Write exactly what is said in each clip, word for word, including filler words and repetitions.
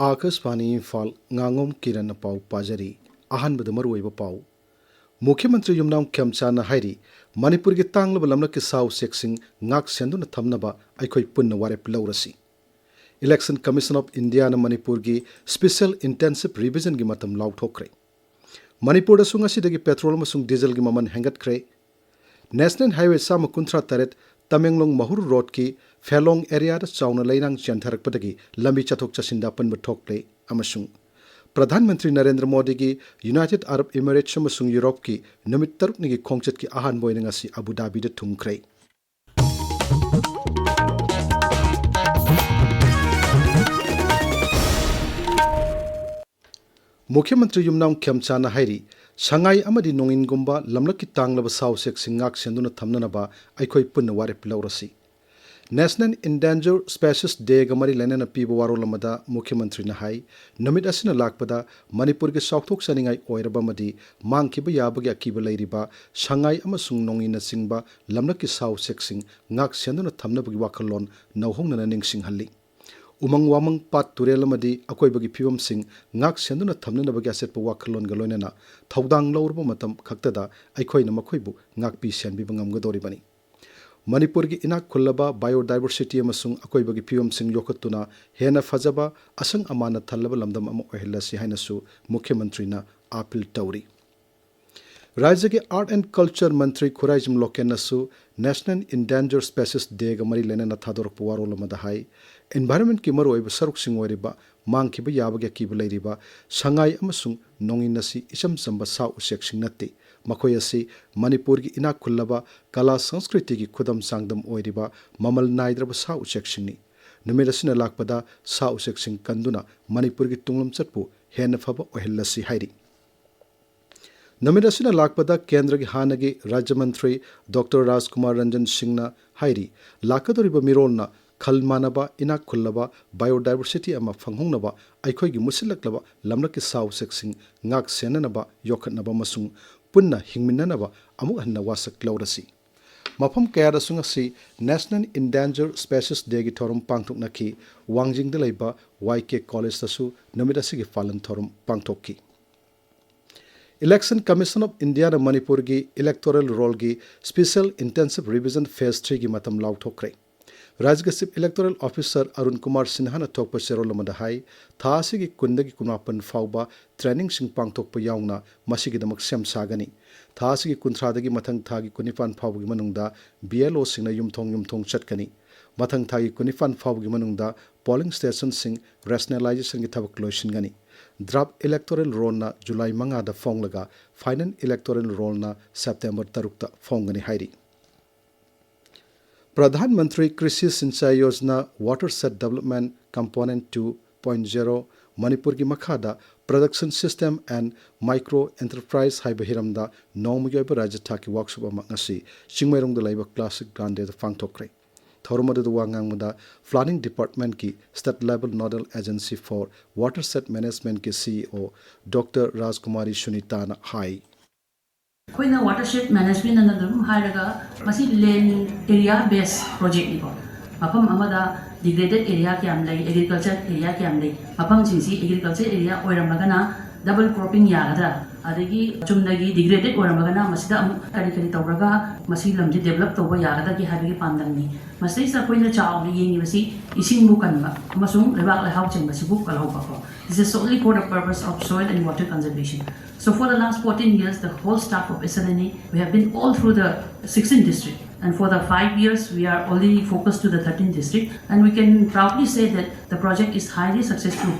ꯑꯥꯀꯥꯁꯕꯥꯅꯤ ꯏꯝꯐꯥꯜ, ꯉꯥꯉꯣꯝ ꯀꯤꯔꯟꯅ ꯄꯥꯎ ꯄꯥꯖꯔꯤ꯫ ꯑꯍꯥꯟꯕꯗ ꯃꯔꯨꯑꯣꯏꯕ ꯄꯥꯎ꯫ ꯃꯨꯈ꯭ꯌ ꯃꯟꯇ꯭ꯔꯤ ꯌꯨꯝꯅꯥꯝ ꯈꯦꯝꯆꯥꯟꯅ ꯍꯥꯏꯔꯤ, ꯃꯅꯤꯄꯨꯔꯒꯤ ꯇꯥꯡꯂꯕ ꯂꯝꯂꯛꯀꯤ ꯁꯥ ꯎꯆꯦꯛꯁꯤꯡ ꯉꯥꯛ ꯁꯦꯟꯗꯨꯅ ꯊꯝꯅꯕ ꯑꯩꯈꯣꯏ ꯄꯨꯟꯅ ꯋꯥꯔꯦꯞ ꯂꯧꯔꯁꯤ꯫ Election Commission of Indiaꯅ ꯃꯅꯤꯄꯨꯔꯒꯤ Special Intensive Revisionꯒꯤ ꯃꯇꯝ ꯂꯥꯎꯊꯣꯛꯈ꯭ꯔꯦ꯫ ꯃꯅꯤꯄꯨꯔꯗꯁꯨ ꯉꯁꯤꯗꯒꯤ petrol ꯑꯃꯁꯨꯡ dieselꯒꯤ ꯃꯃꯜ ꯍꯦꯟꯒꯠꯈ꯭ꯔꯦ꯫ National Highway ꯆꯥꯝꯃ ꯀꯨꯟꯊ꯭ꯔꯥ ꯇꯔꯦꯠ ꯇꯃꯦꯡꯂꯣꯡ ꯃꯍꯨꯔ roadꯀꯤ ꯐꯦꯂꯣꯡ areaꯗ ꯆꯥꯎꯅ ꯂꯩꯅꯥꯡ ꯆꯦꯟꯊꯔꯛꯄꯗꯒꯤ ꯂꯝꯕꯤ ꯆꯠꯊꯣꯛ ꯆꯠꯁꯤꯟꯗ ꯑꯄꯟꯕ ꯊꯣꯛꯂꯦ꯫ ꯑꯃꯁꯨꯡ ꯄ꯭ꯔꯙꯥꯟ ꯃꯟꯇ꯭ꯔꯤ ꯅꯔꯦꯟꯗ꯭ꯔ ꯃꯣꯗꯤꯒꯤ United Arab Emirates ꯑꯃꯁꯨꯡ ꯌꯨꯔꯣꯞꯀꯤ ꯅꯨꯃꯤꯠ ꯇꯔꯨꯛꯅꯤꯒꯤ ꯈꯣꯡꯆꯠꯀꯤ ꯑꯍꯥꯟꯕ ꯑꯣꯏꯅ ꯉꯁꯤ ꯑꯕꯨ ꯙꯥꯕꯤꯗ ꯊꯨꯡꯈ꯭ꯔꯦ꯫ ꯃꯨꯈ꯭ꯌ ꯃꯟꯇ꯭ꯔꯤ ꯌꯨꯝꯅꯥꯝ ꯈꯦꯝꯆꯥꯟꯅ ꯍꯥꯏꯔꯤ, ꯁꯉꯥꯏ ꯑꯃꯗꯤ ꯅꯣꯡꯏꯟꯒꯨꯝꯕ ꯂꯝꯂꯛꯀꯤ ꯇꯥꯡꯂꯕ ꯁꯥ ꯎꯆꯦꯛꯁꯤꯡ ꯉꯥꯛ ꯁꯦꯟꯗꯨꯅ ꯊꯝꯅꯅꯕ ꯑꯩꯈꯣꯏ ꯄꯨꯟꯅ ꯋꯥꯔꯦꯞ ꯂꯧꯔꯁꯤ꯫ National Endangered Species Dayꯒ ꯃꯔꯤ ꯂꯩꯅꯅ ꯄꯤꯕ ꯋꯥꯔꯣꯜ ꯑꯃꯗ ꯃꯨꯈ꯭ꯌ ꯃꯟꯇ꯭ꯔꯤꯅ ꯍꯥꯏ, ꯅꯨꯃꯤꯠ ꯑꯁꯤꯅ ꯂꯥꯛꯄꯗ ꯃꯅꯤꯄꯨꯔꯒꯤ ꯆꯥꯎꯊꯣꯛꯆꯅꯤꯡꯉꯥꯏ ꯑꯣꯏꯔꯕ ꯑꯃꯗꯤ ꯃꯥꯡꯈꯤꯕ ꯌꯥꯕꯒꯤ ꯑꯀꯤꯕ ꯂꯩꯔꯤꯕ ꯁꯉꯥꯏ ꯑꯃꯁꯨꯡ ꯅꯣꯡꯏꯅꯆꯤꯡꯕ ꯂꯝꯂꯛꯀꯤ ꯁꯥ ꯎꯆꯦꯛꯁꯤꯡ ꯉꯥꯛ ꯁꯦꯟꯗꯨꯅ ꯊꯝꯅꯕꯒꯤ ꯋꯥꯈꯜꯂꯣꯟ ꯅꯧꯍꯧꯅꯅ ꯅꯤꯡꯁꯤꯡꯍꯜꯂꯤ꯫ ꯎꯃꯪ ꯋꯥꯃꯪ, ꯄꯥꯠ ꯇꯨꯔꯦꯜ ꯑꯃꯗꯤ ꯑꯀꯣꯏꯕꯒꯤ ꯐꯤꯕꯝꯁꯤꯡ ꯉꯥꯛ ꯁꯦꯟꯗꯨꯅ ꯊꯝꯅꯅꯕꯒꯤ ꯑꯆꯦꯠꯄ ꯋꯥꯈꯜꯂꯣꯟꯒ ꯂꯣꯏꯅꯅ ꯊꯧꯗꯥꯡ ꯂꯧꯔꯕ ꯃꯇꯝ ꯈꯛꯇꯗ ꯑꯩꯈꯣꯏꯅ ꯃꯈꯣꯏꯕꯨ ꯉꯥꯛꯄꯤ ꯁꯦꯟꯕꯤꯕ ꯉꯝꯒꯗꯧꯔꯤꯕꯅꯤ꯫ ꯃꯅꯤꯄꯨꯔꯒꯤ ꯏꯅꯥꯛ ꯈꯨꯜꯂꯕ biodiversity ꯑꯃꯁꯨꯡ ꯑꯀꯣꯏꯕꯒꯤ ꯐꯤꯕꯝꯁꯤꯡ ꯌꯣꯛꯈꯠꯇꯨꯅ ꯍꯦꯟꯅ ꯐꯖꯕ, ꯑꯁꯪ ꯑꯃꯥꯟꯅ ꯊꯜꯂꯕ ꯂꯝꯗꯝ ꯑꯃ ꯑꯣꯏꯍꯜꯂꯁꯤ ꯍꯥꯏꯅꯁꯨ ꯃꯨꯈ꯭ꯌ ꯃꯟꯇ꯭ꯔꯤꯅ appeal ꯇꯧꯔꯤ꯫ ꯔꯥꯖ꯭ꯌꯒꯤ Art and Culture Mantri Khuraijam ꯂꯣꯀꯦꯟꯅꯁꯨ National Endangered Species Dayꯒ ꯃꯔꯤ ꯂꯩꯅꯅ ꯊꯥꯗꯣꯔꯛꯄ ꯋꯥꯔꯣꯜ ꯑꯃꯗ ꯍꯥꯏ, environmentꯀꯤ ꯃꯔꯨꯑꯣꯏꯕ ꯁꯔꯨꯛꯁꯤꯡ ꯑꯣꯏꯔꯤꯕ ꯃꯥꯡꯈꯤꯕ ꯌꯥꯕꯒꯤ ꯑꯀꯤꯕ ꯂꯩꯔꯤꯕ ꯁꯉꯥꯏ ꯑꯃꯁꯨꯡ ꯅꯣꯡꯏꯟ ꯑꯁꯤ ꯏꯆꯝ ꯆꯝꯕ ꯁꯥ ꯎꯆꯦꯛꯁꯤꯡ ꯅꯠꯇꯦ꯫ ꯃꯈꯣꯏ ꯑꯁꯤ ꯃꯅꯤꯄꯨꯔꯒꯤ ꯏꯅꯥꯛ ꯈꯨꯜꯂꯕ ꯀꯂꯥ ꯁꯪꯁꯀ꯭ꯔꯤꯇꯤꯒꯤ ꯈꯨꯗꯝ ꯆꯥꯡꯗꯝ ꯑꯣꯏꯔꯤꯕ ꯃꯃꯜ ꯅꯥꯏꯗ꯭ꯔꯕ ꯁꯥ ꯎꯆꯦꯛꯁꯤꯡꯅꯤ꯫ ꯅꯨꯃꯤꯠ ꯑꯁꯤꯅ ꯂꯥꯛꯄꯗ ꯁꯥ ꯎꯆꯦꯛꯁꯤꯡ ꯀꯟꯗꯨꯅ ꯃꯅꯤꯄꯨꯔꯒꯤ ꯇꯨꯡꯂꯝꯆꯠꯄꯨ ꯍꯦꯟꯅ ꯐꯕ ꯑꯣꯏꯍꯜꯂꯁꯤ ꯍꯥꯏꯔꯤ꯫ ꯅꯨꯃꯤꯠ ꯑꯁꯤꯅ ꯂꯥꯛꯄꯗ ꯀꯦꯟꯗ꯭ꯔꯒꯤ ꯍꯥꯟꯅꯒꯤ ꯔꯥꯖ꯭ꯌ ꯃꯟꯇ꯭ꯔꯤ ꯗꯣꯛꯇꯔ ꯔꯥꯖꯀꯨꯃꯥꯔ ꯔꯟꯖꯟ ꯁꯤꯡꯅ ꯍꯥꯏꯔꯤ, ꯂꯥꯛꯀꯗꯧꯔꯤꯕ ꯃꯤꯔꯣꯜꯅ ꯈꯜ ꯃꯥꯟꯅꯕ, ꯏꯅꯥꯛ ꯈꯨꯜꯂꯕ, biodiversity ꯑꯃ ꯐꯪꯍꯧꯅꯕ, ꯑꯩꯈꯣꯏꯒꯤ ꯃꯨꯠꯁꯤꯜꯂꯛꯂꯕ ꯂꯝꯂꯛꯀꯤ ꯁꯥ ꯎꯆꯦꯛꯁꯤꯡ ꯉꯥꯛ ꯁꯦꯟꯅꯅꯕ, ꯌꯣꯛꯈꯠꯅꯕ ꯑꯃꯁꯨꯡ ꯄꯨꯟꯅ ꯍꯤꯡꯃꯤꯟꯅꯅꯕ ꯑꯃꯨꯛ ꯍꯟꯅ ꯋꯥꯁꯛ ꯂꯧꯔꯁꯤ꯫ ꯃꯐꯝ ꯀꯌꯥꯗꯁꯨ ꯉꯁꯤ National Endangered Species Dayꯒꯤ ꯊꯧꯔꯝ ꯄꯥꯡꯊꯣꯛꯅꯈꯤ꯫ ꯋꯥꯡꯖꯤꯡꯗ ꯂꯩꯕ ꯋꯥꯏ ꯀꯦ ꯀꯣꯂꯦꯖꯇꯁꯨ ꯅꯨꯃꯤꯠ ꯑꯁꯤꯒꯤ ꯄꯥꯂꯟ ꯊꯧꯔꯝ ꯄꯥꯡꯊꯣꯛꯈꯤ꯫ Election Commission of Indiaꯅ ꯃꯅꯤꯄꯨꯔꯒꯤ electoral rollꯒꯤ Special Intensive Revision Phase threeꯒꯤ ꯃꯇꯝ ꯂꯥꯎꯊꯣꯛꯈ꯭ꯔꯦ꯫ ꯔꯥꯖ꯭ꯌꯒꯤ Chief Electoral Officer Arun Kumar ꯁꯤꯟꯍꯥꯅ ꯊꯣꯛꯄ ꯆꯦꯔꯣꯜ ꯑꯃꯗ ꯍꯥꯏ, ꯊꯥ ꯑꯁꯤꯒꯤ ꯀꯨꯟꯗꯒꯤ ꯀꯨꯟꯃꯥꯄꯟ ꯐꯥꯎꯕ trainingꯁꯤꯡ ꯄꯥꯡꯊꯣꯛꯄ ꯌꯥꯎꯅ ꯃꯁꯤꯒꯤꯗꯃꯛ ꯁꯦꯝ ꯁꯥꯒꯅꯤ꯫ ꯊꯥ ꯑꯁꯤꯒꯤ ꯀꯨꯟꯊ꯭ꯔꯥꯗꯒꯤ ꯃꯊꯪ ꯊꯥꯒꯤ ꯀꯨꯟꯅꯤꯄꯥꯟ ꯐꯥꯎꯕꯒꯤ ꯃꯅꯨꯡꯗ B L Oꯁꯤꯡꯅ ꯌꯨꯝꯊꯣꯡ ꯌꯨꯝꯊꯣꯡ ꯆꯠꯀꯅꯤ꯫ ꯃꯊꯪ ꯊꯥꯒꯤ ꯀꯨꯟꯅꯤꯄꯥꯟ ꯐꯥꯎꯕꯒꯤ ꯃꯅꯨꯡꯗ polling stationꯁꯤꯡ rationalizationꯒꯤ ꯊꯕꯛ ꯂꯣꯏꯁꯤꯟꯒꯅꯤ꯫ Draft electoral rollꯅ ꯖꯨꯂꯥꯏ ꯃꯉꯥꯗ ꯐꯣꯡꯂꯒ final electoral rollꯅ ꯁꯦꯞꯇꯦꯝꯕꯔ ꯇꯔꯨꯛꯇ ꯐꯣꯡꯒꯅꯤ ꯍꯥꯏꯔꯤ꯫ ꯄ꯭ꯔꯙꯥꯟ ꯃꯟꯇ꯭ꯔꯤ ꯀ꯭ꯔꯤꯁꯤ Sinchai Yojana Watershed Development Component two point zero ꯃꯅꯤꯄꯨꯔꯒꯤ ꯃꯈꯥꯗ Production System and Micro Enterprise ꯍꯥꯏꯕ ꯍꯤꯔꯝꯗ ꯅꯣꯡꯃꯒꯤ ꯑꯣꯏꯕ ꯔꯥꯖ꯭ꯌ ꯊꯥꯛꯀꯤ workshop ꯑꯃ ꯉꯁꯤ ꯆꯤꯡꯃꯩꯔꯣꯡꯗ ꯂꯩꯕ ꯀ꯭ꯂꯥꯁꯤꯛ ꯒ꯭ꯔꯥꯟꯗꯦꯗ ꯄꯥꯡꯊꯣꯛꯈ꯭ꯔꯦ꯫ ꯊꯧꯔꯝ ꯑꯗꯨꯗ ꯋꯥ ꯉꯥꯡꯕꯗ Planning Departmentꯀꯤ State Level Nodal Agency for Watershed Managementꯀꯤ C E O Doctor ꯔꯥꯖꯀꯨꯃꯥꯔꯤ ꯁꯨꯅꯤꯇꯥꯅ ꯍꯥꯏ꯫ ꯑꯩꯈꯣꯏꯅ watershed management ꯑꯅ ꯑꯗꯨꯝ ꯍꯥꯏꯔꯒ, ꯃꯁꯤ land area base projectꯅꯤꯀꯣ꯫ ꯃꯐꯝ ꯑꯃꯗ degraded area ꯀꯌꯥꯝ ꯂꯩ, agriculture area ꯀꯌꯥꯝ ꯂꯩ, ꯃꯐꯝꯁꯤꯡꯁꯤ agriculture area ꯑꯣꯏꯔꯝꯃꯒꯅ double cropping ꯌꯥꯒꯗ꯭ꯔꯥ, ꯑꯗꯒꯤ ꯆꯨꯝꯅꯒꯤ degraded ꯑꯣꯏꯔꯝꯃꯒꯅ ꯃꯁꯤꯗ ꯑꯃꯨꯛ ꯀꯔꯤ ꯀꯔꯤ ꯇꯧꯔꯒ ꯃꯁꯤ ꯂꯝꯁꯤ develop ꯇꯧꯕ ꯌꯥꯒꯗꯒꯦ ꯍꯥꯏꯕꯒꯤ ꯄꯥꯟꯗꯝꯅꯤ꯫ ꯃꯁꯤꯗꯩꯁꯤꯗ ꯑꯩꯈꯣꯏꯅ ꯆꯥꯎꯅ ꯌꯦꯡꯉꯤꯕꯁꯤ ꯏꯁꯤꯡꯕꯨ ꯀꯟꯕ ꯑꯃꯁꯨꯡ ꯂꯩꯕꯥꯛ ꯂꯩꯍꯥꯎ ꯆꯦꯟꯕꯁꯤꯕꯨ ꯀꯜꯍꯧꯕꯀꯣ꯫ This is solely for the purpose of soil and water conservation. So for the last fourteen years, the whole staff of S L N E, we have been all through the sixteen district. And for the five years, we are only focused to the thirteen district. And we can proudly say that the project is highly successful.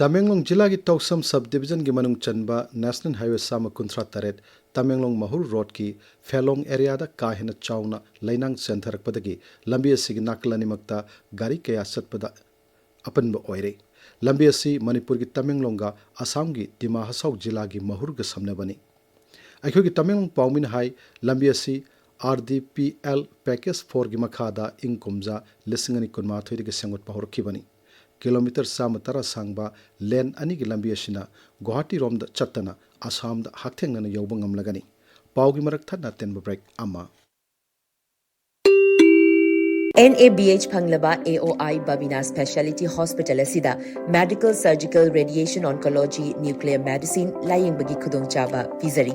Tamenglong ꯖꯤꯂꯥꯒꯤ ꯇꯧꯁꯝ sub divisionꯒꯤ ꯃꯅꯨꯡ ꯆꯟꯕ National Highway ꯆꯥꯝꯃ ꯀꯨꯟꯊ꯭ꯔꯥ ꯇꯔꯦꯠ ꯇꯃꯦꯡꯂꯣꯡ ꯃꯍꯨꯔ roadꯀꯤ ꯐꯦꯂꯣꯡ areaꯗ ꯀꯥ ꯍꯦꯟꯅ ꯆꯥꯎꯅ ꯂꯩꯅꯥꯡ ꯆꯦꯟꯊꯔꯛꯄꯗꯒꯤ ꯂꯝꯕꯤ ꯑꯁꯤꯒꯤ ꯅꯥꯀꯜ ꯑꯅꯤꯃꯛꯇ ꯒꯥꯔꯤ ꯀꯌꯥ ꯆꯠꯄꯗ ꯑꯄꯟꯕ ꯑꯣꯏꯔꯦ꯫ ꯂꯝꯕꯤ ꯑꯁꯤ ꯃꯅꯤꯄꯨꯔꯒꯤ ꯇꯃꯦꯡꯂꯣꯡꯒ ꯑꯁꯥꯝꯒꯤ ꯗꯤꯃꯥ ꯍꯁꯥꯎ ꯖꯤꯂꯥꯒꯤ ꯃꯍꯨꯔꯒ ꯁꯝꯅꯕꯅꯤ꯫ ꯑꯩꯈꯣꯏꯒꯤ ꯇꯃꯦꯡꯂꯣꯡ ꯄꯥꯎꯃꯤꯅ ꯍꯥꯏ, ꯂꯝꯕꯤ ꯑꯁꯤ R D P L Package fourꯒꯤ ꯃꯈꯥꯗ ꯏꯪ ꯀꯨꯝꯖꯥ ꯂꯤꯁꯤꯡ ꯑꯅꯤ ꯀꯨꯟꯃꯥꯊꯣꯏꯗꯒꯤ ꯁꯦꯝꯒꯠꯄ ꯍꯧꯔꯛꯈꯤꯕꯅꯤ꯫ ꯀꯤꯂꯣꯃꯤꯇꯔ ꯆꯥꯝꯃ ꯇꯔꯥ ꯁꯥꯡꯕ lane ꯑꯅꯤꯒꯤ ꯂꯝꯕꯤ ꯑꯁꯤꯅ ꯒꯨꯋꯥꯍꯥꯇꯤꯔꯣꯝꯗ ꯆꯠꯇꯅ ꯑꯁꯥꯝꯗ ꯍꯛꯊꯦꯡꯅꯅ ꯌꯧꯕ ꯉꯝꯂꯒꯅꯤ꯫ ꯄꯥꯎꯒꯤ ꯃꯔꯛ ꯊꯠꯅ ꯑꯇꯦꯟꯕ break ꯑꯃ꯫ ꯑꯦꯟ ꯑꯦ ꯕꯤ ꯑꯩꯆ ꯐꯪꯂꯕ A O I Babina speciality hospital ꯑꯁꯤꯗ medical, surgical, radiation oncology, nuclear medicine ꯂꯥꯌꯦꯡꯕꯒꯤ ꯈꯨꯗꯣꯡꯆꯥꯕ ꯄꯤꯖꯔꯤ꯫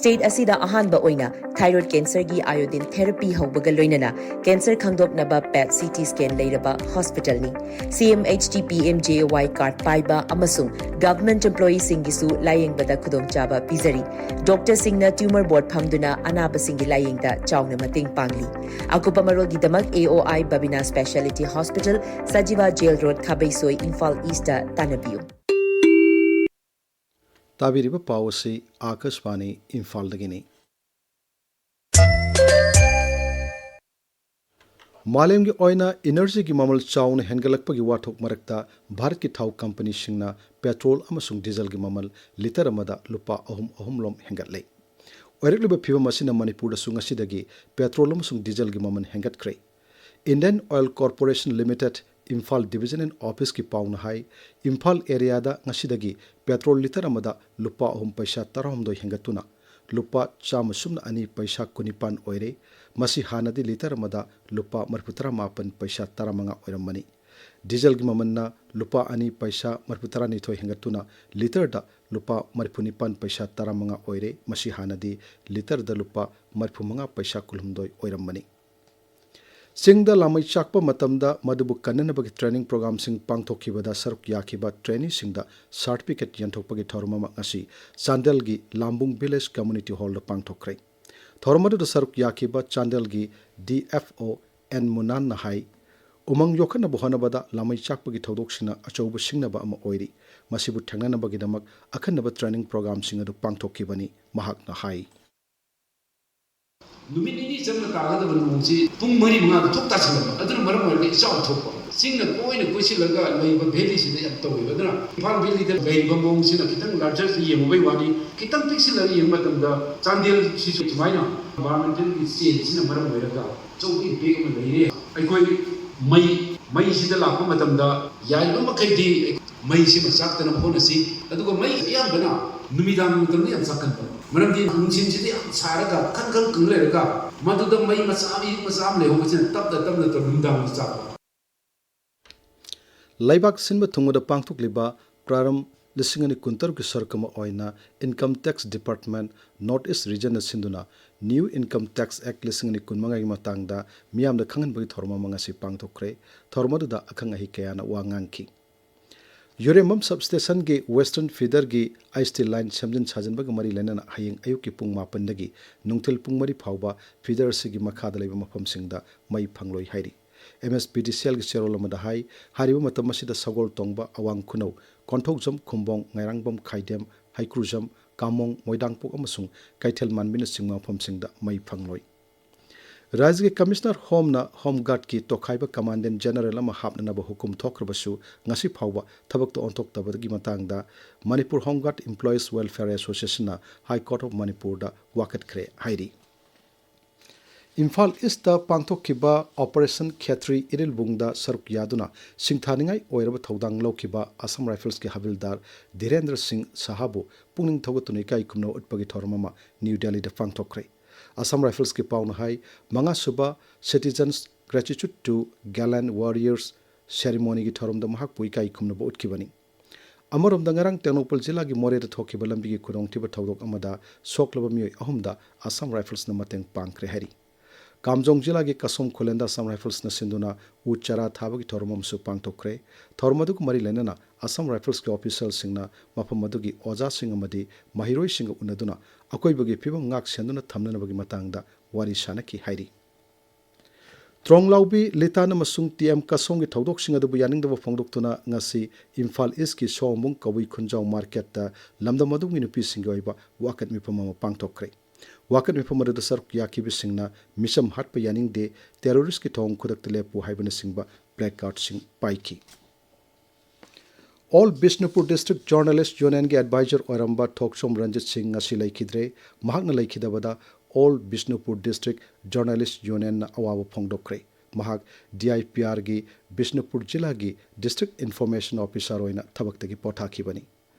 ꯁ꯭ꯇꯦꯠ ꯑꯁꯤꯗ ꯑꯍꯥꯟꯕ ꯑꯣꯏꯅ ꯊꯥꯏꯔꯣꯏꯗ ꯀꯦꯟꯁꯔꯒꯤ ꯑꯥꯏꯑꯣꯗꯤꯟ ꯊꯦꯔꯥꯄꯤ ꯍꯧꯕꯒ ꯂꯣꯏꯅꯅ ꯀꯦꯟꯁꯔ ꯈꯪꯗꯣꯛꯅꯕ ꯄꯦꯠ ꯁꯤ ꯇꯤ ꯁ꯭ꯀꯦꯟ ꯂꯩꯔꯕ ꯍꯣꯁꯄꯤꯇꯥꯜꯅꯤ꯫ ꯁꯤ ꯑꯦꯝ ꯑꯩꯆ ꯗꯤ P M J A Y card ꯄꯥꯏꯕ ꯑꯃꯁꯨꯡ ꯒꯚꯔꯟꯃꯦꯟꯠ ꯑꯦꯝꯄ꯭ꯂꯣꯌꯤꯁꯤꯡꯒꯤꯁꯨ ꯂꯥꯌꯦꯡꯕꯗ ꯈꯨꯗꯣꯡꯆꯥꯕ ꯄꯤꯖꯔꯤ꯫ ꯗꯣꯛꯇꯔꯁꯤꯡꯅ ꯇ꯭ꯌꯨꯃꯔ ꯕꯣꯔꯗ ꯐꯝꯗꯨꯅ ꯑꯅꯥꯕꯁꯤꯡꯒꯤ ꯂꯥꯌꯦꯡꯗ ꯆꯥꯎꯅ ꯃꯇꯦꯡ ꯄꯥꯡꯂꯤ꯫ ꯑꯀꯨꯞꯄ ꯃꯔꯣꯜꯒꯤꯗꯃꯛ A O I Babina speciality hospital, Sajiwa jail road, Khabeisoi, Imphal east ꯇꯥꯟꯅꯕꯤꯌꯨ꯫ ꯇꯥꯕꯤꯔꯤꯕ ꯄꯥꯎ ꯑꯁꯤ ꯑꯥꯀꯥꯁꯕꯥꯅꯤ ꯏꯝꯐꯥꯜꯗꯒꯤꯅꯤ꯫ ꯃꯥꯂꯦꯝꯒꯤ ꯑꯣꯏꯅ ꯏꯅꯔꯖꯤꯒꯤ ꯃꯃꯜ ꯆꯥꯎꯅ ꯍꯦꯟꯒꯠꯂꯛꯄꯒꯤ ꯋꯥꯊꯣꯛ ꯃꯔꯛꯇ ꯚꯥꯔꯠꯀꯤ ꯊꯥꯎ ꯀꯝꯄꯅꯤꯁꯤꯡꯅ ꯄꯦꯇ꯭ꯔꯣꯜ ꯑꯃꯁꯨꯡ ꯗꯤꯖꯜꯒꯤ ꯃꯃꯜ ꯂꯤꯇꯔ ꯑꯃꯗ ꯂꯨꯄꯥ ꯑꯍꯨꯝ ꯑꯍꯨꯝ ꯂꯣꯝ ꯍꯦꯟꯒꯠꯂꯦ꯫ ꯑꯣꯏꯔꯛꯂꯤꯕ ꯐꯤꯚꯝ ꯑꯁꯤꯅ ꯃꯅꯤꯄꯨꯔꯗꯁꯨ ꯉꯁꯤꯗꯒꯤ ꯄꯦꯇ꯭ꯔꯣꯜ ꯑꯃꯁꯨꯡ ꯗꯤꯖꯜꯒꯤ ꯃꯃꯜ ꯍꯦꯟꯒꯠꯈ꯭ꯔꯦ꯫ Indian Oil Corporation Limited, Imphal division and ꯑꯣꯐꯤꯁꯀꯤ ꯄꯥꯎꯅ ꯍꯥꯏ, ꯏꯝꯐꯥꯜ ꯑꯦꯔꯤꯌꯥꯗ ꯉꯁꯤꯗꯒꯤ ꯄꯦꯇ꯭ꯔꯣꯜ ꯂꯤꯇꯔ ꯑꯃꯗ ꯂꯨꯄꯥ ꯑꯍꯨꯝ ꯄꯩꯁꯥ ꯇꯔꯥꯍꯨꯝꯗꯣꯏ ꯍꯦꯟꯒꯠꯇꯨꯅ ꯂꯨꯄꯥ ꯆꯥꯝꯃ ꯁꯨꯞꯅ ꯑꯅꯤ ꯄꯩꯁꯥ ꯀꯨꯟꯅꯤꯄꯥꯟ ꯑꯣꯏꯔꯦ꯫ ꯃꯁꯤ ꯍꯥꯟꯅꯗꯤ ꯂꯤꯇꯔ ꯑꯃꯗ ꯂꯨꯄꯥ ꯃꯔꯤꯐꯨ ꯇꯔꯥꯃꯥꯄꯟ ꯄꯩꯁꯥ ꯇꯔꯥꯃꯉꯥ ꯑꯣꯏꯔꯝꯕꯅꯤ꯫ ꯗꯤꯖꯜꯒꯤ ꯃꯃꯜꯅ ꯂꯨꯄꯥ ꯑꯅꯤ ꯄꯩꯁꯥ ꯃꯔꯤꯐꯨ ꯇꯔꯥꯅꯤꯊꯣꯏ ꯍꯦꯟꯒꯠꯇꯨꯅ ꯂꯤꯇꯔꯗ ꯂꯨꯄꯥ ꯃꯔꯤꯐꯨ ꯅꯤꯄꯥꯟ ꯄꯩꯁꯥ ꯇꯔꯥꯃꯉꯥ ꯑꯣꯏꯔꯦ꯫ ꯃꯁꯤ ꯍꯥꯟꯅꯗꯤ ꯂꯤꯇꯔꯗ ꯂꯨꯄꯥ ꯃꯔꯤꯐꯨ ꯃꯉꯥ ꯄꯩꯁꯥ ꯀꯨꯟꯍꯨꯝꯗꯣꯏ ꯑꯣꯏꯔꯝꯕꯅꯤ꯫ ꯆꯤꯡꯗ ꯂꯥꯃꯩ ꯆꯥꯛꯄ ꯃꯇꯝꯗ ꯃꯗꯨꯕꯨ ꯀꯟꯅꯅꯕꯒꯤ ꯇ꯭ꯔꯦꯅꯤꯡ ꯄ꯭ꯔꯣꯒ꯭ꯔꯥꯝꯁꯤꯡ ꯄꯥꯡꯊꯣꯛꯈꯤꯕꯗ ꯁꯔꯨꯛ ꯌꯥꯈꯤꯕ ꯇ꯭ꯔꯦꯅꯤꯁꯤꯡꯗ ꯁꯥꯔꯇꯤꯐꯤꯀꯦꯠ ꯌꯦꯟꯊꯣꯛꯄꯒꯤ ꯊꯧꯔꯝ ꯑꯃ ꯉꯁꯤ ꯆꯥꯟꯗꯦꯜꯒꯤ ꯂꯥꯝꯕꯨꯡ ꯚꯤꯂꯦꯖ ꯀꯝꯃ꯭ꯌꯨꯅꯤꯇꯤ ꯍꯣꯜꯗ ꯄꯥꯡꯊꯣꯛꯈ꯭ꯔꯦ꯫ ꯊꯧꯔꯝ ꯑꯗꯨꯗ ꯁꯔꯨꯛ ꯌꯥꯈꯤꯕ ꯆꯥꯟꯗꯦꯜꯒꯤ ꯗꯤ ꯑꯦꯐ ꯑꯣ ꯑꯦꯟ ꯃꯨꯅꯥꯟꯅ ꯍꯥꯏ, ꯎꯃꯪ ꯌꯣꯛꯈꯠꯅꯕ ꯍꯣꯠꯅꯕꯗ ꯂꯥꯃꯩ ꯆꯥꯛꯄꯒꯤ ꯊꯧꯗꯣꯛꯁꯤꯅ ꯑꯆꯧꯕ ꯁꯤꯡꯅꯕ ꯑꯃ ꯑꯣꯏꯔꯤ꯫ ꯃꯁꯤꯕꯨ ꯊꯦꯡꯅꯅꯕꯒꯤꯗꯃꯛ ꯑꯈꯟꯅꯕ ꯇ꯭ꯔꯦꯅꯤꯡ ꯄ꯭ꯔꯣꯒ꯭ꯔꯥꯝꯁꯤꯡ ꯑꯗꯨ ꯄꯥꯡꯊꯣꯛꯈꯤꯕꯅꯤ꯫ ꯃꯍꯥꯛꯅ ꯍꯥꯏ, ꯅꯨꯃꯤꯠ ꯅꯤꯅꯤ ꯆꯪꯅ ꯇꯥꯒꯗꯕ ꯅꯣꯡꯁꯤ ꯄꯨꯡ ꯃꯔꯤ ꯃꯉꯥꯗ ꯊꯣꯛ ꯇꯥꯁꯤꯜꯂꯛꯄ, ꯑꯗꯨꯅ ꯃꯔꯝ ꯑꯣꯏꯔꯒ ꯏꯆꯥꯎ ꯊꯣꯛꯄ꯫ ꯆꯤꯡꯅ ꯀꯣꯏꯅ ꯀꯣꯏꯁꯤꯜꯂꯒ ꯂꯩꯕ ꯚꯦꯂꯤꯁꯤꯗ ꯌꯥꯝ ꯇꯧꯋꯦꯕ꯫ ꯑꯗꯨꯅ ꯏꯝꯐꯥꯜ ꯚꯦꯂꯤꯗ ꯂꯩꯔꯤꯕ ꯃꯑꯣꯡꯁꯤꯅ ꯈꯤꯇꯪ ꯂꯥꯔꯖꯔꯁꯤ ꯌꯦꯡꯉꯨꯕꯩ ꯋꯥꯅꯤ, ꯈꯤꯇꯪ ꯄꯤꯛꯁꯤꯜꯂꯒ ꯌꯦꯡꯕ ꯃꯇꯝꯗ ꯆꯥꯟꯗꯦꯜꯁꯤꯁꯨ ꯁꯨꯃꯥꯏꯅ ꯏꯟꯚꯥꯏꯔꯣꯟꯃꯦꯟꯇꯦꯜꯒꯤ ꯆꯦꯟꯖꯁꯤꯅ ꯃꯔꯝ ꯑꯣꯏꯔꯒ ꯑꯆꯧꯕ ꯏꯝꯄꯦꯛ ꯑꯃ ꯂꯩꯔꯦ꯫ ꯑꯩꯈꯣꯏ ꯃꯩ, ꯃꯩꯁꯤꯗ ꯂꯥꯛꯄ ꯃꯇꯝꯗ ꯌꯥꯔꯤꯕ ꯃꯈꯩꯗꯤ ꯃꯩꯁꯤꯃ ꯆꯥꯛꯇꯅꯕ ꯍꯣꯠꯅꯁꯤ꯫ ꯑꯗꯨꯒ ꯃꯩ ꯑꯌꯥꯝꯕꯅ ꯅꯨꯃꯤꯗꯥꯡ ꯃꯇꯝꯗ ꯌꯥꯝ ꯆꯥꯛꯀꯟꯕ, ꯃꯔꯝꯗꯤ ꯅꯨꯡꯊꯤꯟꯁꯤꯗꯤ ꯌꯥꯝ ꯁꯥꯔꯒ ꯈꯪ ꯈꯪ ꯀꯪ ꯂꯩꯔꯒ ꯃꯗꯨꯗ ꯃꯩ ꯃꯆꯥ ꯑꯃ, ꯏꯔꯨꯞ ꯃꯆꯥ ꯑꯃ ꯂꯩꯍꯧꯕꯁꯤꯅ ꯇꯞꯅ ꯇꯞꯅ ꯇꯞꯅ ꯅꯨꯡꯗꯥꯡꯗ ꯆꯥꯛꯄ꯫ ꯂꯩꯕꯥꯛ ꯁꯤꯟꯕ ꯊꯨꯡꯕꯗ ꯄꯥꯡꯊꯣꯛꯂꯤꯕ ꯄ꯭ꯔꯥꯔꯝ ꯂꯤꯁꯤꯡ ꯑꯅꯤ ꯀꯨꯟꯇꯔꯨꯛꯀꯤ ꯁꯔꯨꯛ ꯑꯃ ꯑꯣꯏꯅ Income Tax Department, North East Regionꯅ ꯁꯤꯟꯗꯨꯅ New Income Tax Act ꯂꯤꯁꯤꯡ ꯑꯅꯤ ꯀꯨꯟꯃꯉꯥꯒꯤ ꯃꯇꯥꯡꯗ ꯃꯤꯌꯥꯝꯗ ꯈꯪꯍꯟꯕꯒꯤ ꯊꯧꯔꯝ ꯑꯃ ꯉꯁꯤ ꯄꯥꯡꯊꯣꯛꯈ꯭ꯔꯦ꯫ ꯊꯧꯔꯝ ꯑꯗꯨꯗ ꯑꯈꯪ ꯑꯍꯩ ꯀꯌꯥꯅ ꯋꯥ ꯉꯥꯡꯈꯤ꯫ ꯌꯨꯔꯦꯝꯕꯝ substationꯒꯤ western feederꯒꯤ IST line ꯁꯦꯝꯖꯤꯟ ꯁꯥꯖꯤꯟꯕꯒ ꯃꯔꯤ ꯂꯩꯅꯅ ꯍꯌꯦꯡ ꯑꯌꯨꯛꯀꯤ ꯄꯨꯡ ꯃꯥꯄꯟꯗꯒꯤ ꯅꯨꯡꯊꯤꯜ ꯄꯨꯡ ꯃꯔꯤ ꯐꯥꯎꯕ feeder ꯑꯁꯤꯒꯤ ꯃꯈꯥꯗ ꯂꯩꯕ ꯃꯐꯝꯁꯤꯡꯗ ꯃꯩ ꯐꯪꯂꯣꯏ ꯍꯥꯏꯔꯤ꯫ MSPDCLꯒꯤ ꯆꯦꯔꯣꯜ ꯑꯃꯗ ꯍꯥꯏ, ꯍꯥꯏꯔꯤꯕ ꯃꯇꯝ ꯑꯁꯤꯗ ꯁꯒꯣꯜ ꯇꯣꯡꯕ, ꯑꯋꯥꯡ ꯈꯨꯅꯧ, ꯀꯣꯟꯊꯧꯖꯝ, ꯈꯨꯝꯕꯣꯡ, ꯉꯥꯏꯔꯥꯡꯕꯝ, ꯈꯥꯏꯗꯦꯝ, ꯍꯩꯀ꯭ꯔꯨꯖꯝ, ꯀꯥꯃꯣꯡ, ꯃꯣꯏꯗꯥꯡꯄꯣꯛ ꯑꯃꯁꯨꯡ ꯀꯩꯊꯦꯜ ꯃꯥꯟꯕꯤꯅꯆꯤꯡꯕ ꯃꯐꯝꯁꯤꯡꯗ ꯃꯩ ꯐꯪꯂꯣꯏ꯫ ꯔꯥꯖ꯭ꯌꯒꯤ Commissioner Homeꯅ Home Guardꯀꯤ ꯇꯣꯈꯥꯏꯕ Commandant General ꯑꯃ ꯍꯥꯞꯅꯅꯕ ꯍꯨꯀꯨꯝ ꯊꯣꯛꯈ꯭ꯔꯕꯁꯨ ꯉꯁꯤ ꯐꯥꯎꯕ ꯊꯕꯛꯇ ꯑꯣꯟꯊꯣꯛꯇꯕꯒꯤ ꯃꯇꯥꯡꯗ Manipur Home Guard Employees Welfare Associationꯅ High Court of Manipurꯗ ꯋꯥꯀꯠꯈ꯭ꯔꯦ ꯍꯥꯏꯔꯤ꯫ ꯏꯝꯐꯥꯜ Eastꯇ ꯄꯥꯡꯊꯣꯛꯈꯤꯕ Operation ꯈꯦꯇ꯭ꯔꯤ ꯏꯔꯤꯜꯕꯨꯡꯗ ꯁꯔꯨꯛ ꯌꯥꯗꯨꯅ ꯁꯤꯡꯊꯥꯅꯤꯡꯉꯥꯏ ꯑꯣꯏꯔꯕ ꯊꯧꯗꯥꯡ ꯂꯧꯈꯤꯕ Assam Riflesꯀꯤ ꯍꯕꯤꯜꯗꯥꯔ ꯙꯤꯔꯦꯟꯗ꯭ꯔ ꯁꯤꯡ ꯁꯍꯥꯕꯨ ꯄꯨꯛꯅꯤꯡ ꯊꯧꯒꯠꯇꯨꯅ ꯏꯀꯥꯏ ꯈꯨꯝꯅꯕ ꯎꯠꯄꯒꯤ ꯊꯧꯔꯝ ꯑꯃ ꯅ꯭ꯌꯨ ꯗꯦꯜꯂꯤꯗ ꯄꯥꯡꯊꯣꯛꯈ꯭ꯔꯦ꯫ Assam Riflesꯀꯤ ꯄꯥꯎꯅ high, ꯃꯉꯥꯁꯨꯕ Citizens Gratitude to Gallant Warriors Ceremonyꯒꯤ ꯊꯧꯔꯝꯗ ꯃꯍꯥꯛꯄꯨ ꯏꯀꯥꯏ ꯈꯨꯝꯅꯕ ꯎꯠꯈꯤꯕꯅꯤ꯫ ꯑꯃꯔꯣꯝꯗ, ꯉꯔꯥꯡ ꯇꯦꯡꯅꯧꯄꯜ ꯖꯤꯂꯥꯒꯤ ꯃꯣꯔꯦꯗ ꯊꯣꯛꯈꯤꯕ ꯂꯝꯕꯤꯒꯤ ꯈꯨꯗꯣꯡꯊꯤꯕ ꯊꯧꯗꯣꯛ ꯑꯃꯗ ꯁꯣꯛꯂꯕ ꯃꯤꯑꯣꯏ ꯑꯍꯨꯝꯗ Assam Riflesꯅ ꯃꯇꯦꯡ ꯄꯥꯡꯈ꯭ꯔꯦ ꯍꯥꯏꯔꯤ꯫ ꯀꯥꯝꯖꯣꯡ ꯖꯤꯂꯥꯒꯤ ꯀꯁꯣꯝ ꯈꯨꯂꯦꯟꯗ Assam Riflesꯅ ꯁꯤꯟꯗꯨꯅ ꯎ ꯆꯥꯔꯥ ꯊꯥꯕꯒꯤ ꯊꯧꯔꯝ ꯑꯃꯁꯨ ꯄꯥꯡꯊꯣꯛꯈ꯭ꯔꯦ꯫ ꯊꯧꯔꯝ ꯑꯗꯨꯒ ꯃꯔꯤ ꯂꯩꯅꯅ Assam Riflesꯀꯤ officialꯁꯤꯡꯅ ꯃꯐꯝ ꯑꯗꯨꯒꯤ ꯑꯣꯖꯥꯁꯤꯡ ꯑꯃꯗꯤ ꯃꯍꯩꯔꯣꯏꯁꯤꯡꯒ ꯎꯅꯗꯨꯅ ꯑꯀꯣꯏꯕꯒꯤ ꯐꯤꯕꯝ ꯉꯥꯛ ꯁꯦꯟꯗꯨꯅ ꯊꯝꯅꯅꯕꯒꯤ ꯃꯇꯥꯡꯗ ꯋꯥꯔꯤ ꯁꯥꯅꯈꯤ ꯍꯥꯏꯔꯤ꯫ ꯇ꯭ꯔꯣꯡꯂꯥꯎꯕꯤ ꯂꯤꯇꯥꯟ ꯑꯃꯁꯨꯡ ꯇꯤ ꯑꯦꯝ ꯀꯁꯣꯡꯒꯤ ꯊꯧꯗꯣꯛꯁꯤꯡ ꯑꯗꯨꯕꯨ ꯌꯥꯅꯤꯡꯗꯕ ꯐꯣꯡꯗꯣꯛꯇꯨꯅ ꯉꯁꯤ ꯏꯝꯐꯥꯜ Eastꯀꯤ ꯁꯣꯍꯣꯡꯕꯨꯡ ꯀꯕꯨꯏ ꯈꯨꯟꯖꯥꯎ marketꯇ ꯂꯝꯗꯝ ꯑꯗꯨꯒꯤ ꯅꯨꯄꯤꯁꯤꯡꯒꯤ ꯑꯣꯏꯕ ꯋꯥꯀꯠ ꯃꯤꯐꯝ ꯑꯃ ꯄꯥꯡꯊꯣꯛꯈ꯭ꯔꯦ꯫ ꯋꯥꯀꯠ ꯃꯤꯐꯝ ꯑꯗꯨꯗ ꯁꯔꯨꯛ ꯌꯥꯈꯤꯕꯁꯤꯡꯅ ꯃꯤꯆꯝ ꯍꯥꯠꯄ ꯌꯥꯅꯤꯡꯗꯦ, terroristꯀꯤ ꯊꯧꯑꯣꯡ ꯈꯨꯗꯛꯇ ꯂꯦꯞꯄꯨ ꯍꯥꯏꯕꯅꯆꯤꯡꯕ placardꯁꯤꯡ ꯄꯥꯏꯈꯤ꯫ All Bishnupur District Journalist Unionꯒꯤ advisor ꯑꯣꯏꯔꯝꯕ ꯊꯣꯛꯆꯣꯝ ꯔꯟꯖꯤꯠ ꯁꯤꯡ ꯉꯁꯤ ꯂꯩꯈꯤꯗ꯭ꯔꯦ꯫ ꯃꯍꯥꯛꯅ ꯂꯩꯈꯤꯗꯕꯗ All Bishnupur District Journalist Unionꯅ ꯑꯋꯥꯕ ꯐꯣꯡꯗꯣꯛꯈ꯭ꯔꯦ꯫ ꯃꯍꯥꯛ DIPRꯒꯤ ꯕꯤꯁꯅꯨꯄꯨꯔ ꯖꯤꯂꯥꯒꯤ District Information Officer ꯑꯣꯏꯅ ꯊꯕꯛꯇꯒꯤ ꯄꯣꯊꯥꯈꯤꯕꯅꯤ꯫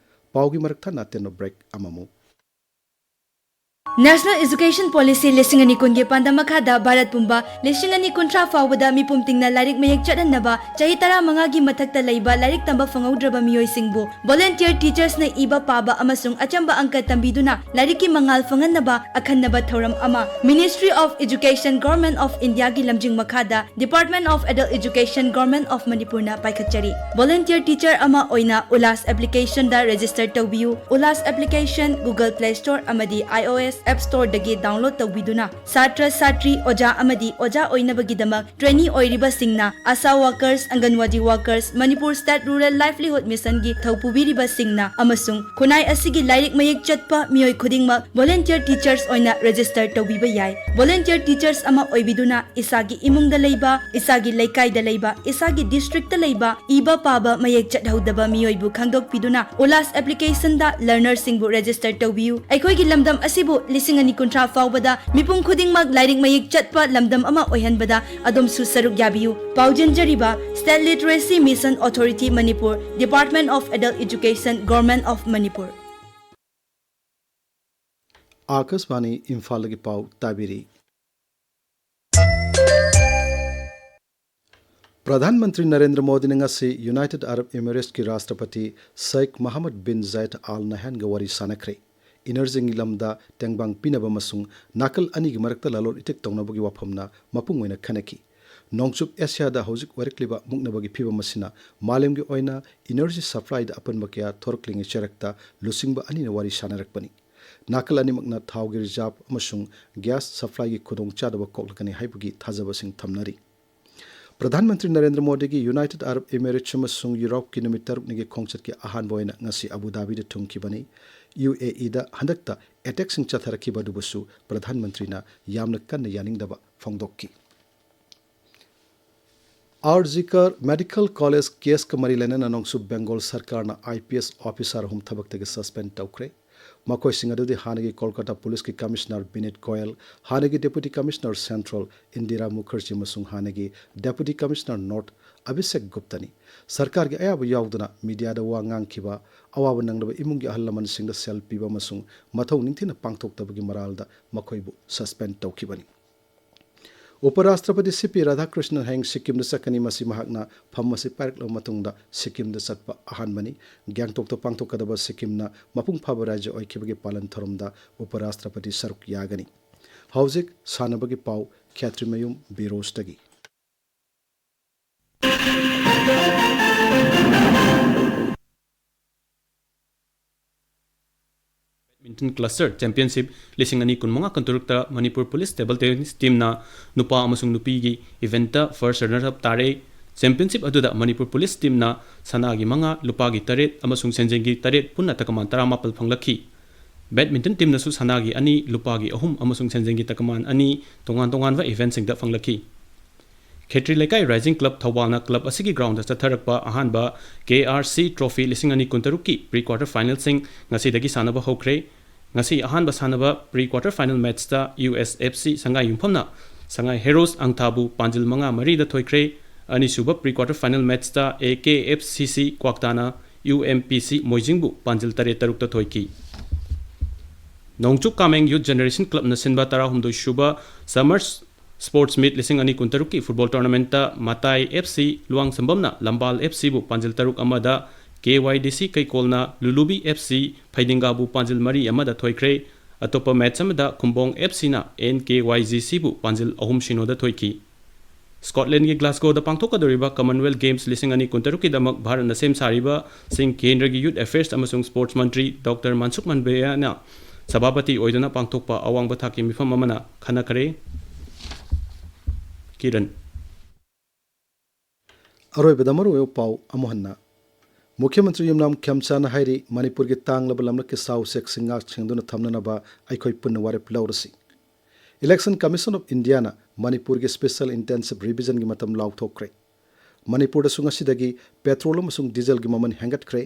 ꯄꯥꯎꯒꯤ ꯃꯔꯛ ꯊꯠꯅ ꯑꯇꯦꯟꯕ ꯕ꯭ꯔꯦꯛ ꯑꯃꯃꯨꯛ꯫ National Education Policy ꯂꯤꯁꯤꯡ ꯑꯅꯤ ꯀꯨꯟꯒꯤ ꯄꯥꯟꯗꯝ ꯃꯈꯥꯗ ꯚꯥꯔꯠ ꯄꯨꯝꯕ ꯂꯤꯁꯤꯡ ꯑꯅꯤ ꯀꯨꯟꯊ꯭ꯔꯥ ꯐꯥꯎꯕꯗ ꯃꯤꯄꯨꯝ ꯇꯤꯡꯅ ꯂꯥꯏꯔꯤꯛ ꯃꯌꯦꯛ ꯆꯠꯍꯟꯅꯕ ꯆꯍꯤ ꯇꯔꯥꯃꯉꯥꯒꯤ ꯃꯊꯛꯇ ꯂꯩꯕ ꯂꯥꯏꯔꯤꯛ ꯇꯝꯕ ꯐꯪꯍꯧꯗ꯭ꯔꯕ ꯃꯤꯑꯣꯏꯁꯤꯡꯕꯨ volunteer teachers ꯅ ꯏꯕ ꯄꯥꯕ ꯑꯃꯁꯨꯡ ꯑꯆꯝꯕ ꯑꯪꯀ ꯇꯝꯕꯤꯗꯨꯅ ꯂꯥꯏꯔꯤꯛꯀꯤ ꯃꯉꯥꯜ ꯐꯪꯍꯟꯅꯕ ꯑꯈꯟꯅꯕ ꯊꯧꯔꯝ ꯑꯃ Ministry of Education, Government of India ꯒꯤ ꯂꯝꯖꯤꯡ ꯃꯈꯥꯗ Department of Adult Education, Government of Manipur ꯅ ꯄꯥꯏꯈꯠꯆꯔꯤ꯫ Volunteer teacher ꯑꯃ ꯑꯣꯏꯅ ꯎꯂꯥꯁ application ꯗ register ꯇꯧꯕꯤꯌꯨ꯫ ꯎꯂꯥꯁ application Google Play Store ꯑꯃꯗꯤ iOS App Store ꯗꯒꯤ download ꯇꯧꯕꯤꯗꯨꯅ ꯁꯥꯇ꯭ꯔ, ꯁꯥꯇ꯭ꯔꯤ, ꯑꯣꯖꯥ ꯑꯃꯗꯤ ꯑꯣꯖꯥ ꯑꯣꯏꯅꯕꯒꯤꯗꯃꯛ trainee ꯑꯣꯏꯔꯤꯕꯁꯤꯡꯅ, ASHA workers, Anganwadi workers, Manipur State Rural Livelihood Mission ꯒꯤ ꯊꯧ ꯄꯨꯕꯤꯔꯤꯕꯁꯤꯡꯅ ꯑꯃꯁꯨꯡ ꯈꯨꯟꯅꯥꯏ ꯑꯁꯤꯒꯤ ꯂꯥꯏꯔꯤꯛ ꯃꯌꯦꯛ ꯆꯠꯄ ꯃꯤꯑꯣꯏ ꯈꯨꯗꯤꯡꯃꯛ volunteer teachers ꯑꯣꯏꯅ register ꯇꯧꯕꯤꯕ ꯌꯥꯏ꯫ Volunteer teachers ꯑꯃ ꯑꯣꯏꯕꯤꯗꯨꯅ ꯏꯁꯥꯒꯤ ꯏꯃꯨꯡꯗ ꯂꯩꯕ, ꯏꯁꯥꯒꯤ ꯂꯩꯀꯥꯏꯗ ꯂꯩꯕ, ꯏꯁꯥꯒꯤ district ꯇ ꯂꯩꯕ ꯏꯕ ꯄꯥꯕ ꯃꯌꯦꯛ ꯆꯠꯍꯧꯗꯕ ꯃꯤꯑꯣꯏꯕꯨ ꯈꯪꯗꯣꯛꯄꯤꯗꯨꯅ ꯎꯂꯥꯁ application ꯗ learner ꯁꯤꯡꯕꯨ register ꯇꯧꯕꯤꯌꯨ꯫ ꯑꯩꯈꯣꯏꯒꯤ ꯂꯝꯗꯝ ꯑꯁꯤꯕꯨ ꯂꯤꯁꯤꯡ ꯑꯅꯤ ꯀꯨꯟꯊ꯭ꯔꯥ ꯐꯥꯎꯕꯗ ꯃꯤꯄꯨꯝ ꯈꯨꯗꯤꯡꯃꯛ ꯂꯥꯏꯔꯤꯛ ꯃꯌꯦꯛ ꯆꯠꯄ ꯂꯝꯗꯝ ꯑꯃ ꯑꯣꯏꯍꯟꯕꯗ ꯑꯗꯣꯝꯁꯨ ꯁꯔꯨꯛ ꯌꯥꯕꯤꯌꯨ꯫ ꯄꯥꯎꯖꯦꯟꯖꯔꯤꯕ State Literacy Mission Authority Manipur, Department of Adult Education, Government of Manipur꯫ ꯑꯥꯀꯥꯁꯕꯥꯅꯤ ꯏꯝꯐꯥꯜꯗꯒꯤ ꯄꯥꯎ ꯇꯥꯕꯤꯔꯤ꯫ ꯄ꯭ꯔꯙꯥꯟ ꯃꯟꯇ꯭ꯔꯤ ꯅꯔꯦꯟꯗ꯭ꯔ ꯃꯣꯗꯤꯅ ꯉꯁꯤ ꯌꯨꯅꯥꯏꯇꯦꯗ ꯑꯔꯕ ꯏꯃꯤꯔꯦꯠꯁꯀꯤ ꯔꯥꯁꯇ꯭ꯔꯄꯇꯤ ꯁꯦꯈ ꯃꯍꯃꯗ ꯕꯤꯟ ꯖꯥꯌꯦꯗ ꯑꯥꯜ ꯅꯍꯌꯥꯟꯒ ꯋꯥꯔꯤ ꯁꯥꯅꯈ꯭ꯔꯦ꯫ ꯏꯅꯔꯖꯤꯒꯤ ꯂꯝꯗ ꯇꯦꯡꯕꯥꯡ ꯄꯤꯅꯕ ꯑꯃꯁꯨꯡ ꯅꯥꯀꯜ ꯑꯅꯤꯒꯤ ꯃꯔꯛꯇ ꯂꯂꯣꯟ ꯏꯇꯤꯛ ꯇꯧꯅꯕꯒꯤ ꯋꯥꯐꯝꯅ ꯃꯄꯨꯡ ꯑꯣꯏꯅ ꯈꯟꯅꯈꯤ꯫ ꯅꯣꯡꯆꯨꯞ ꯑꯦꯁꯤꯌꯥꯗ ꯍꯧꯖꯤꯛ ꯑꯣꯏꯔꯛꯂꯤꯕ ꯃꯨꯛꯅꯕꯒꯤ ꯐꯤꯚꯝ ꯑꯁꯤꯅ ꯃꯥꯂꯦꯝꯒꯤ ꯑꯣꯏꯅ ꯏꯅꯔꯖꯤ ꯁꯄ꯭ꯂꯥꯏꯗ ꯑꯄꯟꯕ ꯀꯌꯥ ꯊꯣꯔꯛꯂꯤꯉꯩ ꯆꯔꯛꯇ ꯂꯨꯆꯤꯡꯕ ꯑꯅꯤꯅ ꯋꯥꯔꯤ ꯁꯥꯅꯔꯛꯄꯅꯤ꯫ ꯅꯥꯀꯜ ꯑꯅꯤꯃꯛꯅ ꯊꯥꯎꯒꯤ ꯔꯤꯖꯥꯔꯚ ꯑꯃꯁꯨꯡ ꯒ꯭ꯌꯥꯁ ꯁꯄ꯭ꯂꯥꯏꯒꯤ ꯈꯨꯗꯣꯡꯆꯥꯗꯕ ꯀꯣꯛꯂꯛꯀꯅꯤ ꯍꯥꯏꯕꯒꯤ ꯊꯥꯖꯕꯁꯤꯡ ꯊꯝꯅꯔꯤ꯫ ꯄ꯭ꯔꯙꯥꯟ ꯃꯟꯇ꯭ꯔꯤ ꯅꯔꯦꯟꯗ꯭ꯔ ꯃꯣꯗꯤꯒꯤ ꯌꯨꯅꯥꯏꯇꯦꯗ ꯑꯔꯕ ꯏꯃꯤꯔꯦꯠꯁ ꯑꯃꯁꯨꯡ ꯌꯨꯔꯣꯞꯀꯤ ꯅꯨꯃꯤꯠ ꯇꯔꯨꯛꯅꯤꯒꯤ ꯈꯣꯡꯆꯠꯀꯤ ꯑꯍꯥꯟꯕ ꯑꯣꯏꯅ ꯉꯁꯤ ꯑꯕꯨ ꯙꯥꯕꯤꯗ ꯊꯨꯡꯈꯤꯕꯅꯤ꯫ ꯌꯨ ꯑꯦ ꯏꯗ ꯍꯟꯗꯛꯇ ꯑꯦꯇꯦꯛꯁꯤꯡ ꯆꯠꯊꯔꯛꯈꯤꯕ ꯑꯗꯨꯕꯨꯁꯨ ꯄ꯭ꯔꯙꯥꯟ ꯃꯟꯇ꯭ꯔꯤꯅ ꯌꯥꯝꯅ ꯀꯟꯅ ꯌꯥꯅꯤꯡꯗꯕ ꯐꯣꯡꯗꯣꯛꯈꯤ꯫ ꯑꯥꯔ ꯖꯤ ꯀꯔ ꯃꯦꯗꯤꯀꯦꯜ ꯀꯣꯂꯦꯖ ꯀꯦꯁꯀ ꯃꯔꯤ ꯂꯩꯅꯅ ꯅꯣꯡꯆꯨꯞ ꯕꯦꯡꯒꯣꯜ ꯁꯔꯀꯥꯔꯅ ꯑꯥꯏ ꯄꯤ ꯑꯦꯁ ꯑꯣꯐꯤꯁꯥꯔ ꯑꯍꯨꯝ ꯊꯕꯛꯇꯒꯤ ꯁꯁꯄꯦꯟ ꯇꯧꯈ꯭ꯔꯦ꯫ ꯃꯈꯣꯏꯁꯤꯡ ꯑꯗꯨꯗꯤ ꯍꯥꯟꯅꯒꯤ ꯀꯣꯜꯀꯇꯥ ꯄꯨꯂꯤꯁꯀꯤ ꯀꯃꯤꯁꯅꯔ ꯕꯤꯅꯤꯠ ꯒꯣꯌꯜ, ꯍꯥꯟꯅꯒꯤ ꯗꯦꯄꯨꯇꯤ ꯀꯃꯤꯁꯅꯔ ꯁꯦꯟꯇ꯭ꯔꯦꯜ ꯏꯟꯗꯤꯔꯥ ꯃꯨꯈꯔꯖꯤ ꯑꯃꯁꯨꯡ ꯍꯥꯟꯅꯒꯤ ꯗꯦꯄꯨꯇꯤ ꯀꯃꯤꯁꯅꯔ ꯅꯣꯔꯠ ꯑꯚꯤꯁꯦꯛ ꯒꯨꯞꯇꯅꯤ꯫ ꯁꯔꯀꯥꯔꯒꯤ ꯑꯌꯥꯕ ꯌꯥꯎꯗꯅ ꯃꯤꯗꯤꯌꯥꯗ ꯋꯥ ꯉꯥꯡꯈꯤꯕ, ꯑꯋꯥꯕ ꯅꯪꯂꯕ ꯏꯃꯨꯡꯒꯤ ꯑꯍꯜ ꯂꯃꯟꯁꯤꯡꯗ ꯁꯦꯜ ꯄꯤꯕ ꯑꯃꯁꯨꯡ ꯃꯊꯧ ꯅꯤꯡꯊꯤꯅ ꯄꯥꯡꯊꯣꯛꯇꯕꯒꯤ ꯃꯔꯥꯜꯗ ꯃꯈꯣꯏꯕꯨ ꯁꯁꯄꯦꯟ ꯇꯧꯈꯤꯕꯅꯤ꯫ ꯎꯄꯔꯥꯁꯇ꯭ꯔꯄꯇꯤ ꯁꯤ ꯄꯤ ꯔꯥꯙꯥꯀ꯭ꯔꯤꯁꯅꯟ ꯍꯌꯦꯡ ꯁꯤꯛꯀꯤꯝꯗ ꯆꯠꯀꯅꯤ꯫ ꯃꯁꯤ ꯃꯍꯥꯛꯅ ꯐꯝ ꯑꯁꯤ ꯄꯥꯏꯔꯛꯂꯕ ꯃꯇꯨꯡꯗ ꯁꯤꯛꯀꯤꯝꯗ ꯆꯠꯄ ꯑꯍꯥꯟꯕꯅꯤ꯫ ꯒꯦꯡꯇꯣꯛꯇ ꯄꯥꯡꯊꯣꯛꯀꯗꯕ ꯁꯤꯛꯀꯤꯝꯅ ꯃꯄꯨꯡ ꯐꯥꯕ ꯔꯥꯖ꯭ꯌ ꯑꯣꯏꯈꯤꯕꯒꯤ ꯄꯥꯂꯟ ꯊꯧꯔꯝꯗ ꯎꯄꯔꯥꯁꯇ꯭ꯔꯄꯇꯤ ꯁꯔꯨꯛ ꯌꯥꯒꯅꯤ꯫ ꯍꯧꯖꯤꯛ ꯁꯥꯟꯅꯕꯒꯤ ꯄꯥꯎ, ꯈꯦꯇ꯭ꯔꯤꯃꯌꯨꯝ ꯕꯤꯔꯣꯖꯇꯒꯤ꯫ Badminton Cluster Championship ꯂꯤꯁꯤꯡ ꯑꯅꯤ ꯀꯨꯟꯃꯉꯥ ꯀꯨꯟꯇꯔꯨꯛꯇ ꯃꯅꯤꯄꯨꯔ ꯄꯨꯂꯤꯁ ꯇꯦꯕꯜ ꯇꯦꯅꯤꯁ ꯇꯤꯝꯅ ꯅꯨꯄꯥ ꯑꯃꯁꯨꯡ ꯅꯨꯄꯤꯒꯤ ꯏꯚꯦꯟꯠꯇ ꯐꯥꯔꯁ ꯔꯟꯅꯔ ꯑꯞ ꯇꯥꯔꯦ꯫ ꯆꯦꯝꯄꯤꯌꯟꯁꯤꯞ ꯑꯗꯨꯗ ꯃꯅꯤꯄꯨꯔ ꯄꯨꯂꯤꯁ ꯇꯤꯝꯅ ꯁꯅꯥꯒꯤ ꯃꯉꯥ, ꯂꯨꯄꯥꯒꯤ ꯇꯔꯦꯠ ꯑꯃꯁꯨꯡ ꯁꯦꯟꯖꯦꯡꯒꯤ ꯇꯔꯦꯠ, ꯄꯨꯟꯅ ꯇꯀꯃꯥꯟ ꯇꯔꯥꯃꯥꯄꯜ ꯐꯪꯂꯛꯈꯤ꯫ ꯕꯦꯗꯃꯤꯟꯇꯟ ꯇꯤꯝꯅꯁꯨ ꯁꯅꯥꯒꯤ ꯑꯅꯤ, ꯂꯨꯄꯥꯒꯤ ꯑꯍꯨꯝ ꯑꯃꯁꯨꯡ ꯁꯦꯟꯖꯦꯡꯒꯤ ꯇꯀꯃꯥꯟ ꯑꯅꯤ ꯇꯣꯉꯥꯟ ꯇꯣꯉꯥꯟꯕ ꯏꯚꯦꯟꯠꯁꯤꯡꯗ ꯐꯪꯂꯛꯈꯤ꯫ ꯈꯦꯇ꯭ꯔꯤ ꯂꯩꯀꯥꯏ ꯔꯥꯏꯖꯤꯡ ꯀ꯭ꯂꯕ ꯊꯧꯕꯥꯜꯅ ꯀ꯭ꯂꯕ ꯑꯁꯤꯒꯤ ꯒ꯭ꯔꯥꯎꯟꯗ ꯆꯠꯊꯔꯛꯄ ꯑꯍꯥꯟꯕ ꯀꯦ ꯑꯥꯔ ꯁꯤ ꯇ꯭ꯔꯣꯐꯤ ꯂꯤꯁꯤꯡ ꯑꯅꯤ ꯀꯨꯟꯇꯔꯨꯛꯀꯤ ꯄ꯭ꯔꯤ ꯀ꯭ꯋꯥꯔꯇꯔ ꯐꯥꯏꯅꯦꯜꯁꯤꯡ ꯉꯁꯤꯗꯒꯤ ꯁꯥꯟꯅꯕ ꯍꯧꯈ꯭ꯔꯦ꯫ ꯉꯁꯤ ꯑꯍꯥꯟꯕ ꯁꯥꯟꯅꯕ ꯄ꯭ꯔꯤ ꯀ꯭ꯋꯥꯔꯇꯔ ꯐꯥꯏꯅꯦꯜ ꯃꯦꯠꯆꯇ ꯌꯨ ꯑꯦꯁ ꯑꯦꯐ ꯁꯤ ꯁꯉꯥꯏ ꯌꯨꯝꯐꯝꯅ ꯁꯉꯥꯏ ꯍꯦꯔꯣꯁ ꯑꯪꯊꯥꯕꯨ ꯄꯥꯟꯖꯤꯜ ꯃꯉꯥ ꯃꯔꯤꯗ ꯊꯣꯏꯈ꯭ꯔꯦ꯫ ꯑꯅꯤꯁꯨꯕ ꯄ꯭ꯔꯤ ꯀ꯭ꯋꯥꯔꯇꯔ ꯐꯥꯏꯅꯦꯜ ꯃꯦꯠꯆꯇ A K F C C ꯀ꯭ꯋꯥꯛꯇꯥꯅ U M P ꯁꯤ ꯃꯣꯏꯖꯤꯡꯕꯨ ꯄꯥꯟꯖꯤꯜ ꯇꯔꯦꯠ ꯇꯔꯨꯛꯇ ꯊꯣꯏꯈꯤ꯫ ꯅꯣꯡꯆꯨꯞ ꯀꯥꯃꯦꯡ ꯌꯨꯠ ꯖꯦꯅꯦꯔꯦꯁꯟ ꯀ꯭ꯂꯕꯅ ꯁꯤꯟꯕ ꯇꯔꯥꯍꯨꯝꯗꯣꯏ ꯁꯨꯕ ꯁꯝꯃꯔ ꯁ꯭ꯄꯣꯔꯠꯁ ꯃꯤꯠ ꯂꯤꯁꯤꯡ ꯑꯅꯤ ꯀꯨꯟꯇꯔꯨꯛꯀꯤ ꯐꯨꯠꯕꯣꯜ ꯇꯣꯔꯅꯥꯃꯦꯟꯠꯇ ꯃꯇꯥꯏ ꯑꯦꯐ ꯁꯤ ꯂꯨꯋꯥꯡꯁꯝꯕꯝꯅ ꯂꯝꯕꯥꯜ ꯑꯦꯐ ꯁꯤꯕꯨ ꯄꯥꯟꯖꯤꯜ ꯇꯔꯨꯛ ꯑꯃꯗ, ꯀꯦ ꯋꯥꯏ ꯗꯤ ꯁꯤ ꯀꯩꯀꯣꯜꯅ ꯂꯨꯂꯨꯕꯤ ꯑꯦꯐ ꯁꯤ ꯐꯩꯗꯤꯡꯒꯥꯕꯨ ꯄꯥꯟꯖꯤꯜ ꯃꯔꯤ ꯑꯃꯗ ꯊꯣꯏꯈ꯭ꯔꯦ꯫ ꯑꯇꯣꯞꯄ ꯃꯦꯠꯆ ꯑꯃꯗ ꯈꯨꯝꯕꯣꯡ ꯑꯦꯐ ꯁꯤꯅ ꯑꯦꯟ ꯀꯦ ꯋꯥꯏ ꯖꯤ ꯁꯤꯕꯨ ꯄꯥꯟꯖꯤꯜ ꯑꯍꯨꯝ ꯁꯤꯅꯣꯗ ꯊꯣꯏꯈꯤ꯫ ꯁ꯭ꯀꯣꯠꯂꯦꯟꯒꯤ ꯒ꯭ꯂꯥꯁꯒꯣꯗ ꯄꯥꯡꯊꯣꯛꯀꯗꯧꯔꯤꯕ ꯀꯃꯟꯋꯦꯜꯊ ꯒꯦꯝꯁ ꯂꯤꯁꯤꯡ ꯑꯅꯤ ꯀꯨꯟꯇꯔꯨꯛꯀꯤꯗꯃꯛ ꯚꯥꯔꯠꯅ ꯁꯦꯝ ꯁꯥꯔꯤꯕꯁꯤꯡ ꯀꯦꯟꯗ꯭ꯔꯒꯤ ꯌꯨꯠ ꯑꯦꯐꯦꯌꯔꯁ ꯑꯃꯁꯨꯡ ꯁ꯭ꯄꯣꯔꯠꯁ ꯃꯟꯇ꯭ꯔꯤ ꯗꯣꯛꯇꯔ ꯃꯟꯁꯨꯈ ꯃꯟꯗꯕꯤꯌꯥꯅ ꯁꯚꯥꯄꯇꯤ ꯑꯣꯏꯗꯨꯅ ꯄꯥꯡꯊꯣꯛꯄ ꯑꯋꯥꯡꯕ ꯊꯥꯛꯀꯤ ꯃꯤꯐꯝ ꯑꯃꯅ ꯈꯟꯅꯈ꯭ꯔꯦ꯫ ꯀꯤꯔꯟ꯫ ꯑꯔꯣꯏꯕꯗ ꯃꯔꯨꯑꯣꯏꯕ ꯄꯥꯎ ꯑꯃꯨꯛ ꯍꯟꯅ꯫ ꯃꯨꯈ꯭ꯌ ꯃꯟꯇ꯭ꯔꯤ ꯌꯨꯝꯅꯥꯝ ꯈꯦꯝꯆꯥꯟꯅ ꯍꯥꯏꯔꯤ, ꯃꯅꯤꯄꯨꯔꯒꯤ ꯇꯥꯡꯂꯕ ꯂꯝꯂꯛꯀꯤ ꯁꯥ ꯎꯆꯦꯛꯁꯤꯡ ꯉꯥꯛ ꯁꯦꯟꯗꯨꯅ ꯊꯝꯅꯅꯕ ꯑꯩꯈꯣꯏ ꯄꯨꯟꯅ ꯋꯥꯔꯦꯞ ꯂꯧꯔꯁꯤ꯫ Election Commission of Indiaꯅ ꯃꯅꯤꯄꯨꯔꯒꯤ Special Intensive Revisionꯒꯤ ꯃꯇꯝ ꯂꯥꯎꯊꯣꯛꯈ꯭ꯔꯦ꯫ ꯃꯅꯤꯄꯨꯔꯗꯁꯨ ꯉꯁꯤꯗꯒꯤ ꯄꯦꯇ꯭ꯔꯣꯜ ꯑꯃꯁꯨꯡ ꯗꯤꯖꯜꯒꯤ ꯃꯃꯜ ꯍꯦꯟꯒꯠꯈ꯭ꯔꯦ꯫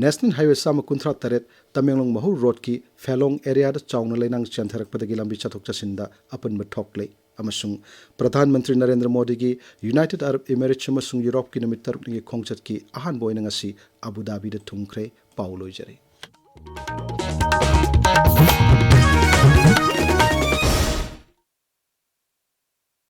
ꯅꯦꯁꯅꯦꯜ ꯍꯥꯏꯋꯦ ꯆꯥꯝꯃ ꯀꯨꯟꯊ꯭ꯔꯥ ꯇꯔꯦꯠ ꯇꯃꯦꯡꯂꯣꯡ ꯃꯍꯨ ꯔꯣꯗꯀꯤ ꯐꯦꯂꯣꯡ ꯑꯦꯔꯤꯌꯥꯗ ꯆꯥꯎꯅ ꯂꯩꯅꯥꯡ ꯆꯦꯟꯊꯔꯛꯄꯗꯒꯤ ꯂꯝꯕꯤ ꯆꯠꯊꯣꯛ ꯆꯠꯁꯤꯟꯗ ꯑꯄꯟꯕ ꯊꯣꯛꯂꯦ ꯑꯃꯁꯨꯡ ꯄ꯭ꯔꯙꯥꯟ ꯃꯟꯇ꯭ꯔꯤ ꯅꯔꯦꯟꯗ꯭ꯔ ꯃꯣꯗꯤꯒꯤ ꯌꯨꯅꯥꯏꯇꯦꯗ ꯑꯔꯕ ꯏꯃꯤꯔꯦꯠꯁ ꯑꯃꯁꯨꯡ ꯌꯨꯔꯣꯞꯀꯤ ꯅꯨꯃꯤꯠ ꯇꯔꯨꯛꯅꯤꯒꯤ ꯈꯣꯡꯆꯠꯀꯤ ꯑꯍꯥꯟꯕ ꯑꯣꯏꯅ ꯉꯁꯤ ꯑꯕꯨ ꯙꯥꯕꯤꯗ ꯊꯨꯡꯈ꯭ꯔꯦ꯫ ꯄꯥꯎ ꯂꯣꯏꯖꯔꯦ꯫